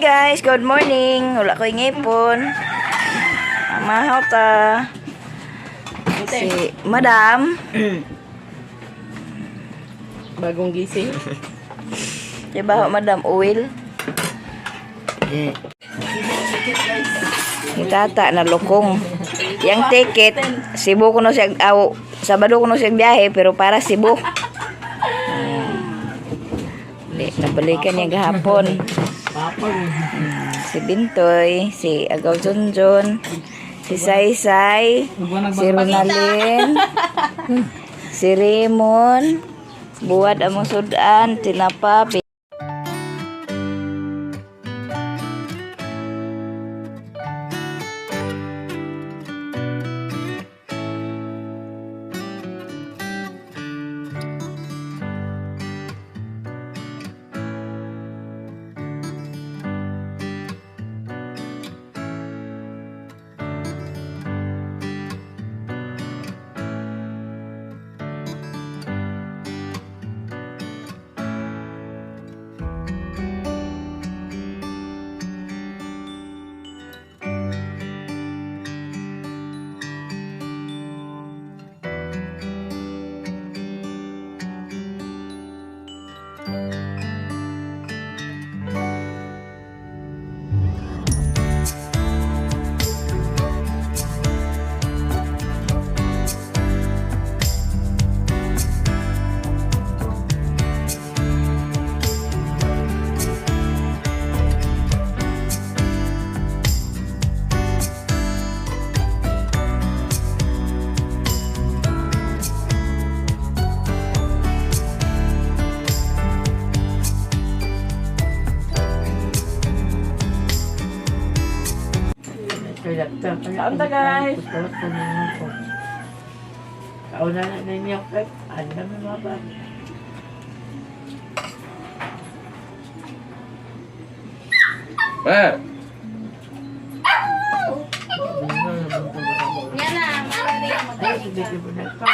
Guys, good morning. Wala ko ngipon. Mahaw ta. Si Madam. Bagong gising. Di ba, Madam Oil? Ni tata na lukong. Yang ticket, Cebu kuno siya, aw, Sabado kuno siya biyahe, pero para Cebu. Di, nabalikan niya gahapon. Si Bintoy, si Agaw Junjun, si Saysay, si Ronalyn, si Raymond, Buwad among sudan, tinapa, Kaon ta, guys. Kauna na ninyo kay ano na mga ba? Eh, Yan na, Ay, hindi mo na pa.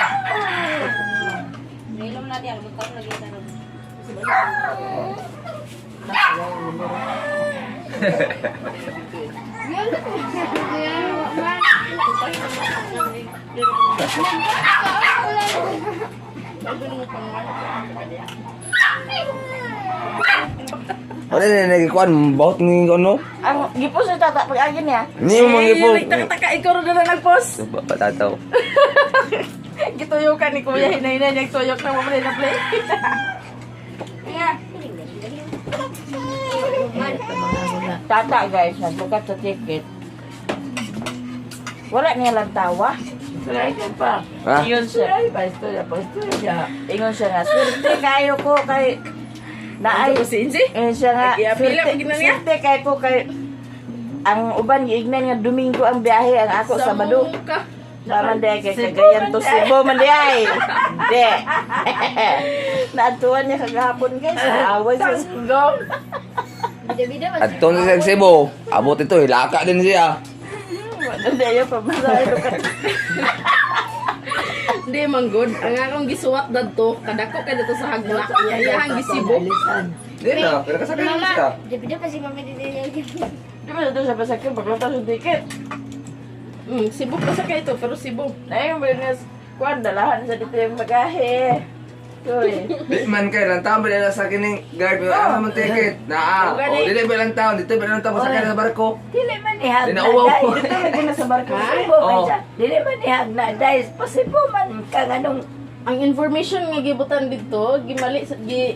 Nilom na diyan, butang lagi taron. Wala na nagikuan, bawat ni ano? Ang gipos ni tata pag agi niya. Ni mo mangipo. Nagtaka-taka, ikaw rin na nag-post. Patataw. Gituyo ka ni Kuya, hinay-hinay, nagtuyok na mo na play. Tata guys, nagbukat sa ticket. Wala niya lang tawa. Try ka pa. Ha? Ingon siya. Try pa, istorya pa, istorya. Ingon siya nga, swerte kayo ko kay naay. Ano si Insi? Ingon siya nga, Nag-iapila, swerte, pag gina niya. swerte kay ko kay ang uban giignan nga Domingo ang biyahe ang ako Sabado. Ka. Sama di kay Cagayan to Cebu man di ay. Di. Naadtuan niya kagahapon, guys. Away sa Tanggong! Bida-bida ba? At na siya sa Cebu, abot ito, hilaka din siya. Hindi ayo pamasahe ka. Hindi man good. Ang akong gisuwat dadto, kadako kay dito sa hagna. Iyahang gisibo. Alisan. Hindi na, pero kasakay din siya. Bida-bida pa si Mami dito. Di ba dito sa pasakyan paglutas sa ticket? Cebu pa sa kay ito, pero Cebu. Na yung business kuan dalahan sa dito yung bagahe. Uy. Di man kay lang taon ba nila sa kining guard mo asa man ticket. Naa. O dili ba lang taon, dito ba lang taon masakay na sa barko. Dili man ihag na Dinauwaw ko. dahil. Dito lagi na sa barko. Pasibo man Oo. siya. Dili man ihag na dahil. Pasibo man ka nga nung Ang information nga gibutan dito, gimali sa gi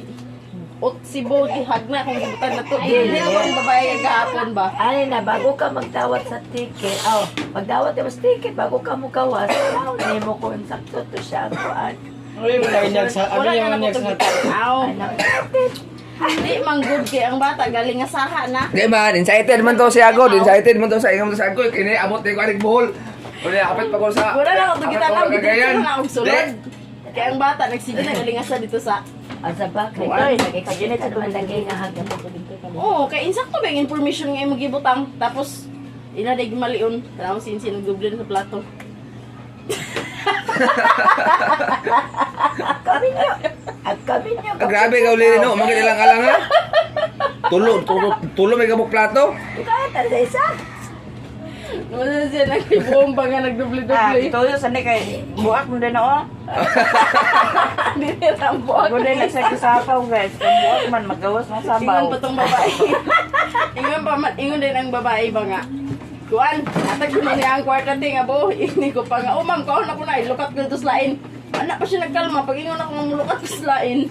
ot Cebu gihagna kung gibutan na to. Dili ang babae nga gahapon ba. Ani na, bago ka magdawat sa ticket, oh, magdawat ka sa ticket, bago ka mukawas, tao nimo kung sakto to siya ang kuan. Uy, wala yung sa Wala abi na yung na sa ko tao. Ano, Hindi man good kay ang bata galing nga saha na. Di man, incited man to siya agod, incited man to sa ingon to sa agod kini abot ni ko aning buhol. Wala kapit pa ko sa. Wala na ako kapit kita pa ko lang Cagayan. dito na og sulod. Di. Kay ang bata nagsige na galing nga sa dito sa. Asa ba kay Uy, nag-explain ka naman lagi nga hagna. Oo, kay insakto ba yung information nga imong gibutang tapos ina day gimalion tanaw si Insi nagdublin sa plato. Kami nyo, at kami nyo. Ah, Grabe ka uli no, mga ilang alang ha. Tulo, tulo, tulo may gabok plato. Kaya ta sa isa. Wala siya nagibomba nga Ah, nagdubli-dubli. ito yun, sanay kay buak mo din oh. Hindi na ang buwag. Ako din nagsakisapaw guys. Kung buak man, magawas ng sabaw. Ingon pa tong babae. Ingon pa man, ingon din ang babae ba nga. Kuan, atag ko na niya ang kwarta ting abo. Ini ko pa nga, oh ma'am, kaon ako na, ilukat ko dito sa lain. Anak pa siya nagkalma, pag ingon ako nga mulukat ko sa lain.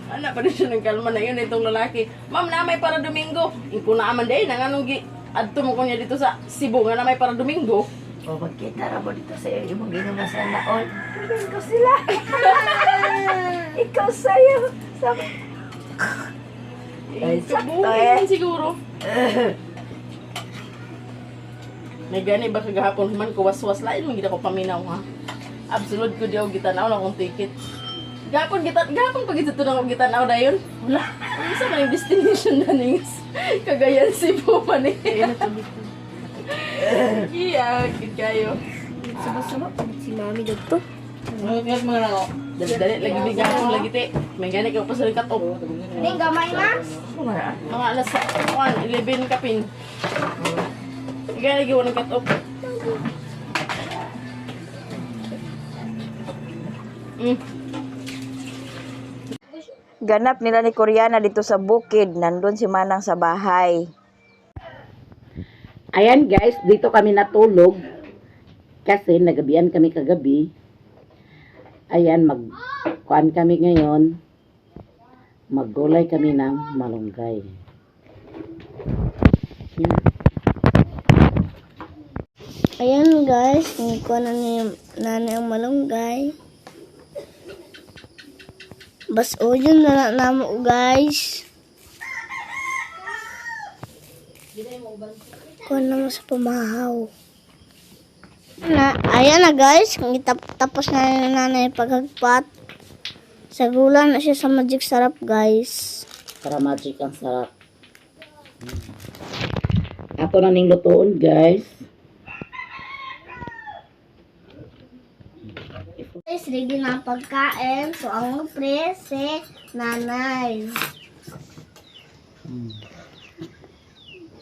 Anak pa rin siya nagkalma na yun itong lalaki. Ma'am, na may para Domingo. Ingko na aman day, nanganong gi adto mo ko niya dito sa Cebu nga na may para Domingo. O magkita ra mo dito sa imong ginuman sa naon. Tingin ko sila. Ikaw sa'yo. Sabi. Ay, sakto eh. Siguro. May gani ba kagahapon man ko waswas lain man gid ako paminaw ha. Absolute ko diyaw gitanaw na akong ticket. Gahapon kita gahapon pag ito na akong gitanaw dayon. Wala. Unsa man yung destination na ning Cagayan Cebu man eh. Iya, gid kayo. Suba-suba pa si mami dito. Dali-dali lagi di gahapon lagi te. May gani ka pa sa cut off. Ning gamay na. Mga alas 1, 11 kapin. Gani lagi walang cut off. Ganap nila ni Koreana dito sa bukid. Nandun si Manang sa bahay. Ayan guys, dito kami natulog kasi nagabian kami kagabi. Ayan, magkuan kami ngayon. Maggulay kami ng malunggay. Yan. Ayan guys, nikuha na ni nanay ang malunggay. Bas yun na na namo guys. Kuha na mo sa pamahaw. Na, ayan na guys, tapos na ni nanay paghagpat. Sa gula na siya sa magic sarap guys. Para magic ang sarap. Ato na ning lutuon guys. Guys, ready na ang pagkain. So, ang pre si nanay.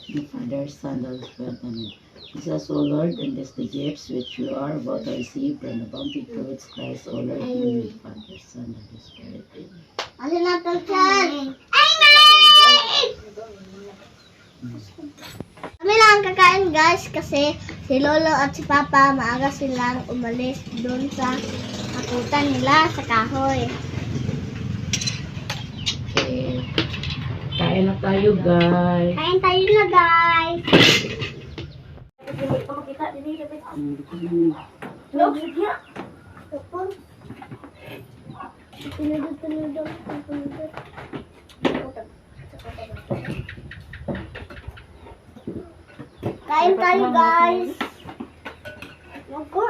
The Father, Son, and Holy Spirit. Amen. Jesus, O Lord, and bless the gifts which you are about to receive from the bounty towards Christ, O Lord, in the Father, Son, and Holy Spirit. Amen. Ano na pagkain? Amen! Kami lang ang kakain guys kasi si Lolo at si Papa maaga silang umalis doon sa hakutan nila sa kahoy. Okay. Kain na tayo, guys. Kain tayo na guys! Kain tayo guys! Magko,